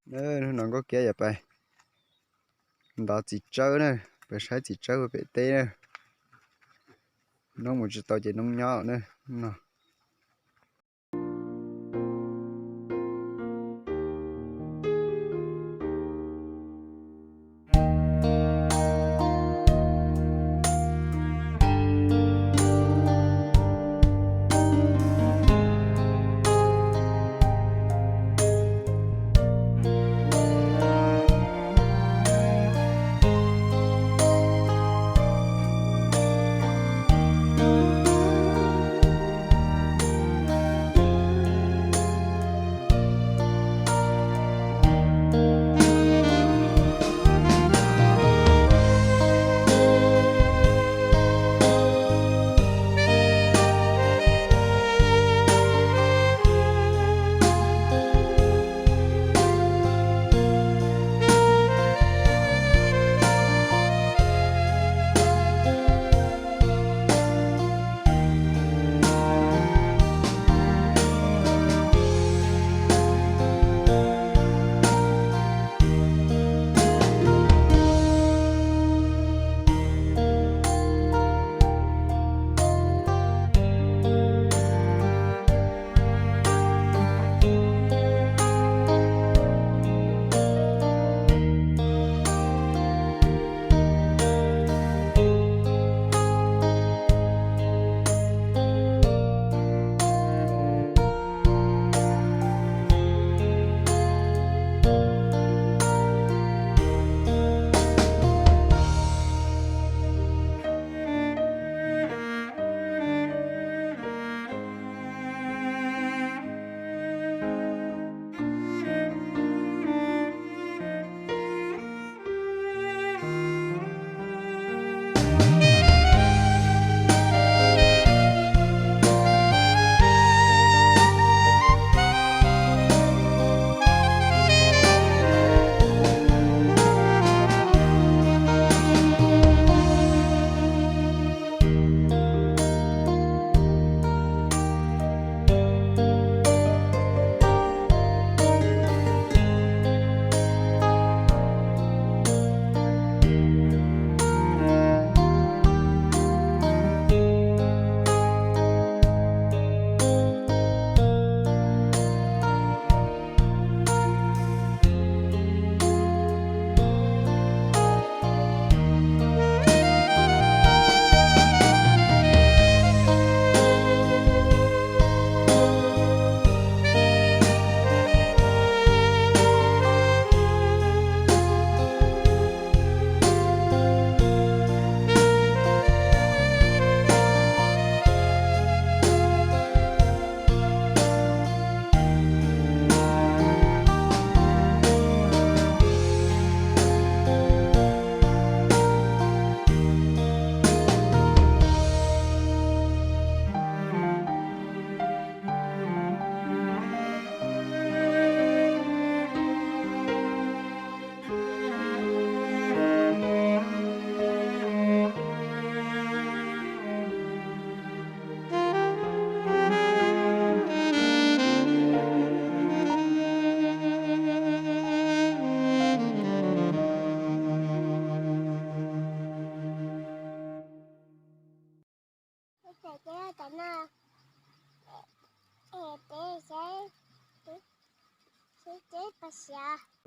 Hnub no Nkauj Kiab yuav pais ntov txiv tsawb na, pais saib txiv tsawb pem teb na. Noob mus tsis tau ces noob nyob na no.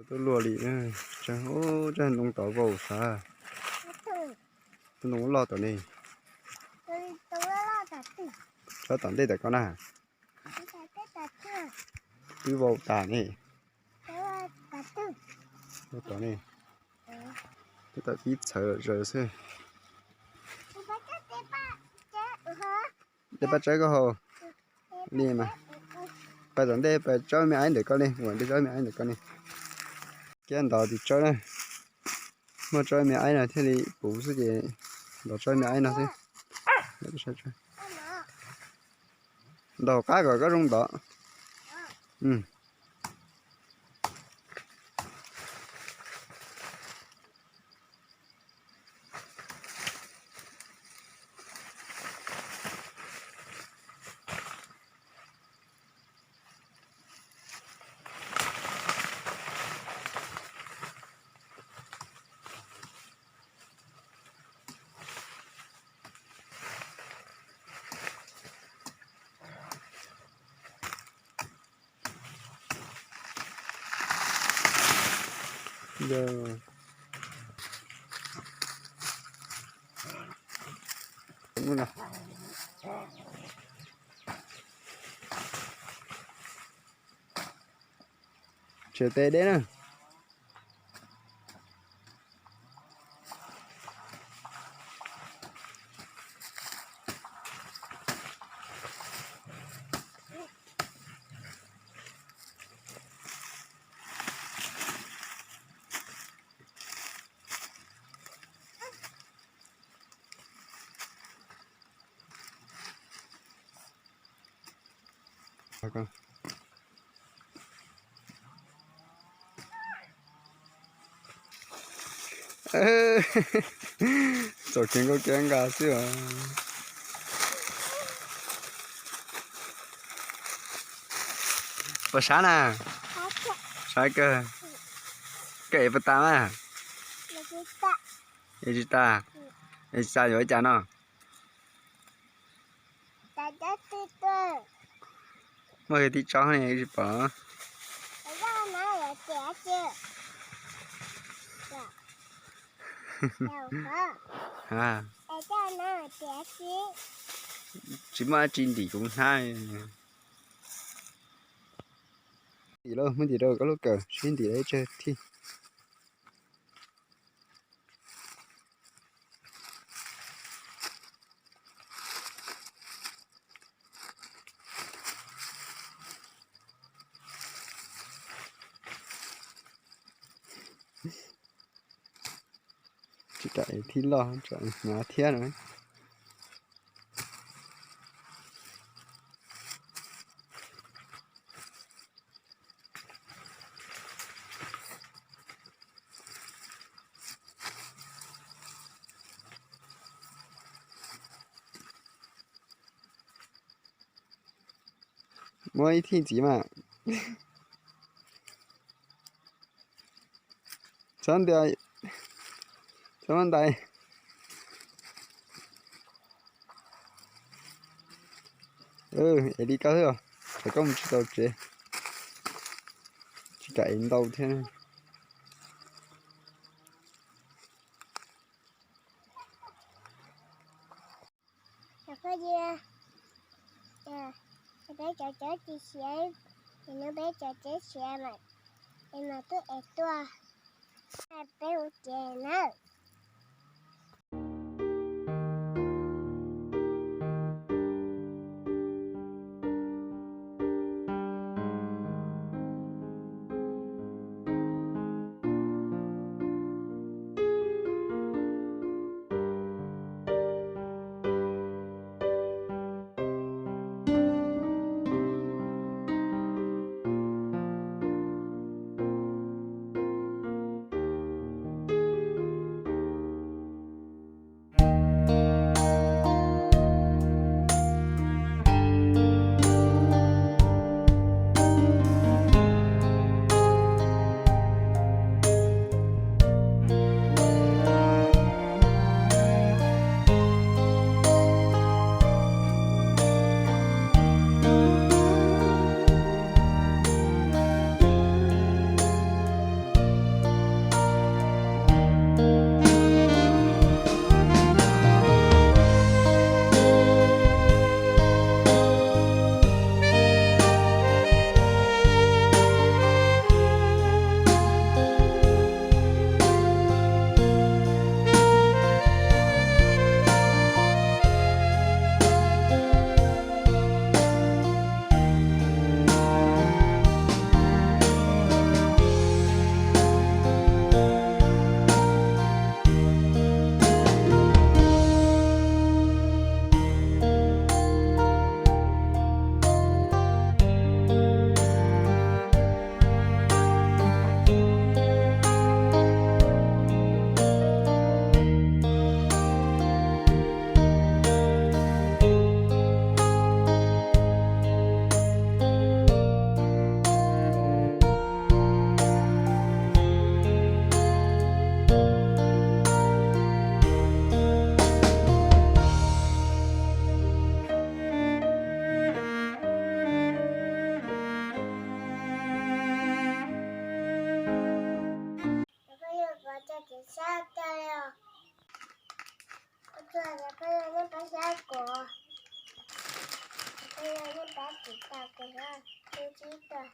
Tub luaj li, tseem ub tseem ntoo tod vau sav. Tub ntoo loj tom ne. Tsob tom ntej tom ko na. Twb vau tas ne. Vau tom ne. Twb tau tib txhawv zaws xwb. Dej paj tsawb koj haus li mas. Pais tom ntej pais tsob me aib ntawm koj li, ua ntej tsob me aib ntawm koj li. Kiab ntov txiv tsawb na. Muaj tsob me aib no thiaj li puv xwb ces ntov tsob me aib no xwb. Ntov hauv qab kom koj zoo ntov. Tshem tes deb na. Txaus kiag nkauj kiab nqa xwb os. Puas sab na? Sab kawg. Koj ev puas tas mas? Ev tsis tas. Ev tsis tas yuav ua cas no? Muaj kwv tij tso ne tsis pom. Tsis muaj dab tsi ntim kuv hnab. Ntim lauj, muab ntim rau koj lub kawm seb ntim ib tsawg thij. Tsis tas thij loj, tsam hnyav thiab no. Muab ib thij ntxiv mas. Txhob nti, txhob muab ntais. Es li koj xwb os, es koj mus tsis tau tsev, tsis kam es ntau thiab. Peb cov tsev siav, es no peb cov tsev siav mas, es mas twb es tuaj, peb hu tsev nawb. tsis tau kuv hlob, kuv tsis tuag.